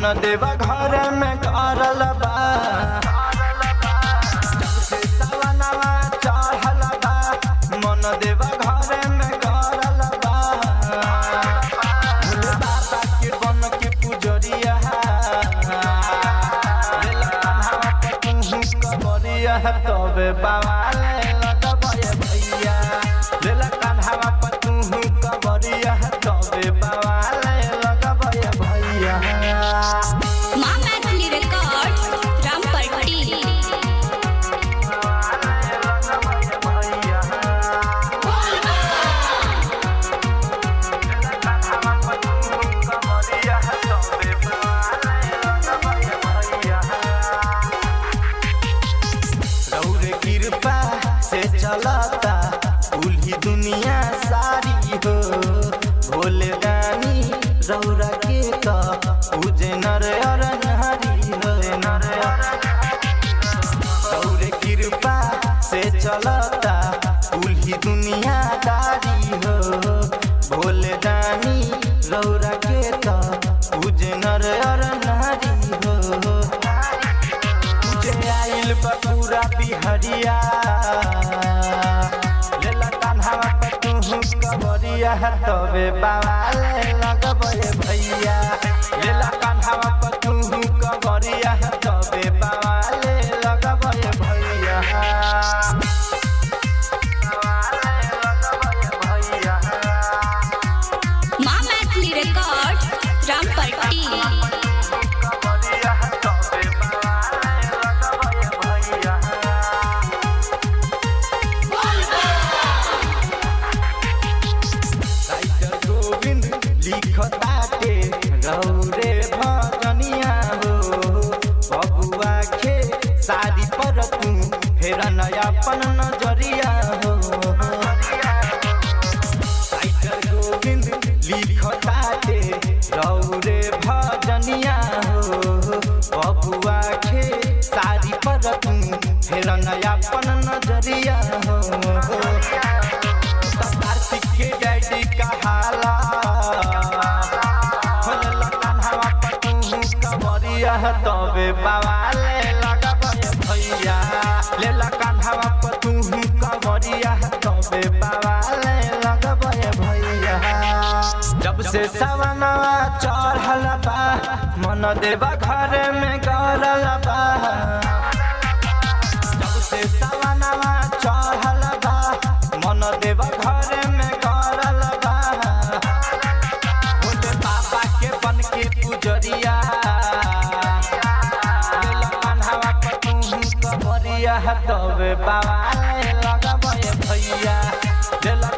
मन देवा घर में करल बा। जब से सवनवा चढ़ल बा मन देवा घर में करल बा। भोले बाबा के बन के पुजरिया लेला कान्हावा पर तुहू कबरिया तबे बवाले लगबै भैया। लेला कान्हावा पर तुहू कबरिया तबे बवाले लगबै भैया। माँ मैथिली रिकॉर्ड्स रामपट्टी। रौरे कृपा से चलता उल्ही दुनिया सारी हो। भोले दानी रौरा के त पूजे नर और नारी हो। रौरे कृपा से चलता उल्ही दुनिया दारी हो। भोले दानी रौरा के त पूजे नर और नारी हो। तुझे आइल बा पूरा बिहरिया लेला कान्हावा पर तुहू कबरिया तबे बवाले लगबै भैया। लेला कान्हावा पर तुहू कबरिया तबे बवाले लगबै भैया। माँ मैथिली रिकॉर्ड्स रामपट्टी। राइटर गोविंद लिखताटे रौरे भजनिया हो। बबुआ के साड़ी पर तू फेर नयापन नजरिया हो। राइटर गोविंद लिखताटे रौरे भजनिया हो। बबुआ के साड़ी पर तू फेर नयापन नजरिया हो। कार्तिक के डैडी कहाला होलला कान्हावा पर तुहू कबरिया तबे बवाले लगबै भैया। लेला कान्हावा पर तुहू कबरिया तबे बवाले लगबै भैया। जब से सवनवा चढ़ल बा मन देवा घर में गरल बा। जब से सवनवा चढ़ल बा मन देवा घर में करल बा। भोले बाबा के बन के पुजरिया लेला कान्हावा पर तुहू कबरिया तबे बवाले लगबै भैया। लेला